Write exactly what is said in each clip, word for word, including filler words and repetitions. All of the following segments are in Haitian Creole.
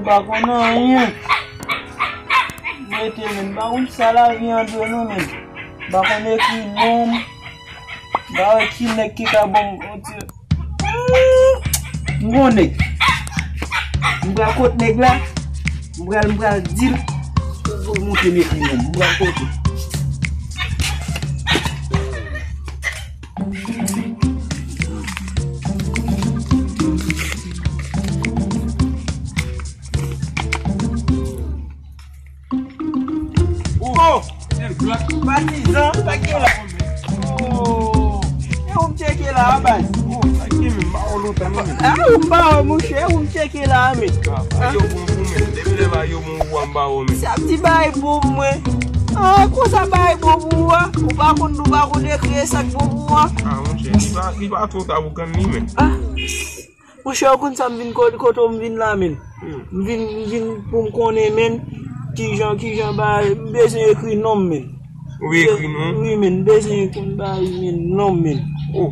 Pa konn anyen. Rete, men, m pa konn sa lavi an dwe nou, men. M pa konn ekri non m. M pa wè ki nèg ki ka ban m yon ti. M gon nèg. M pral kot nèg la. M pral, m pral di l pou l montre m ekri non m. M pral kote. Oh! Patizan, sa k gen la? Oh! E ou m tcheke la a, baz? Oh, sa k gen menm? M pa wè w lontan non, men. A, ou m pa wè, monchè, ou m tcheke la a, men. Ah, yo bon pou mwen. Depi lè ba yo bon pou mwen, m pa wè w, men. Sa ti bay bon pou mwen. Ah, konsa bay bon pou ou a? Ou pa konn, ou pa konn ekri e sa k bon pou ou a? Ah, monchè, li pa, li pa twò ta pou grann li, men. Ah. Monchè, ou konn sa m vin ko-, kote w m vin la, men. Hmm. M vin, m vin pou m konnen, men, kijan, kijan bagay, m bezwen ekri non m, men. Ou ekri non? Wi, men, m bezwen konn bagay, men, non m, men. Oh,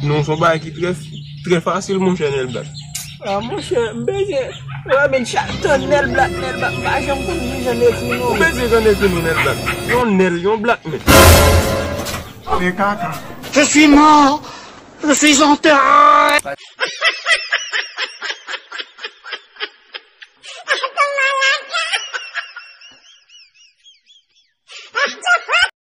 non, se yon bagay ki trè, trè fasil, monchè Nèl Blak. Ah, monchè, m bezwen, wè, men, chak tan Nèl Blak, Nèl Blak, m pa janm konn kijan m ekri non m. Ou bezwen konn ekri non Nèl Blak. Yon Nèl, yon Blak, men. Se kaka. Je suis mort. Je suis enterré.